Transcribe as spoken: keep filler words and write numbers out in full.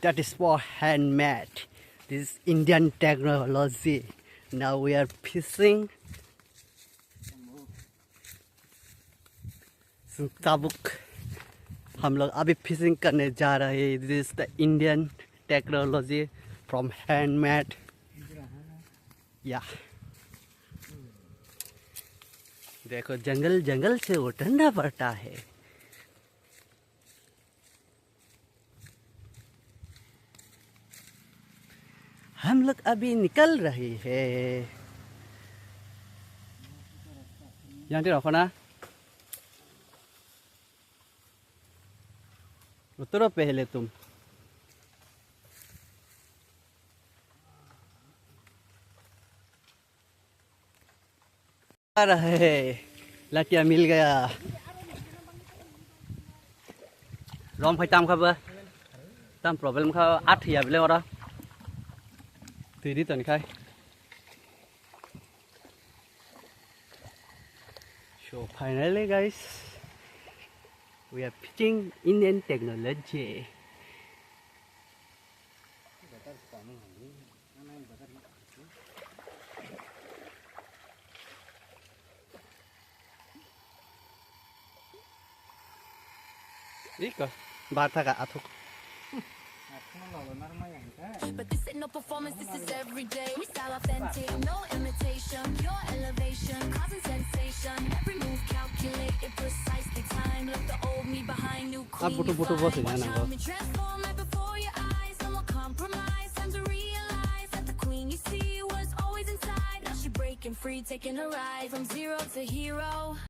That is for handmade. This is Indian technology. Now we are fishing. Tabuk हम लोग अभी फिशिंग करने जा रहे हैं। This is the Indian technology from handmade. या, देखो, जंगल जंगल से वो ठंडा पड़ता है। हम लोग अभी निकल रहे हैं। Yang tiro khona. उतरो पहले तुम। आ रहा है, लटिया मिल गया। Rom khai tam kha ba? Tam problem kha, athia bile ora. Twi ri ton khai. So finally, guys, we are fitting Indian technology. Iko, bata ka athuk. But this ain't no performance, this is everyday. We style authentic, no imitation. Pure elevation, causing sensation. Every move calculated precisely, time left the old me behind. New queen butu butu boss. Watch how me transform right before your eyes. No more compromise, time to realize that the queen you see was always inside. Now she breaking free, taking a ride from zero to hero.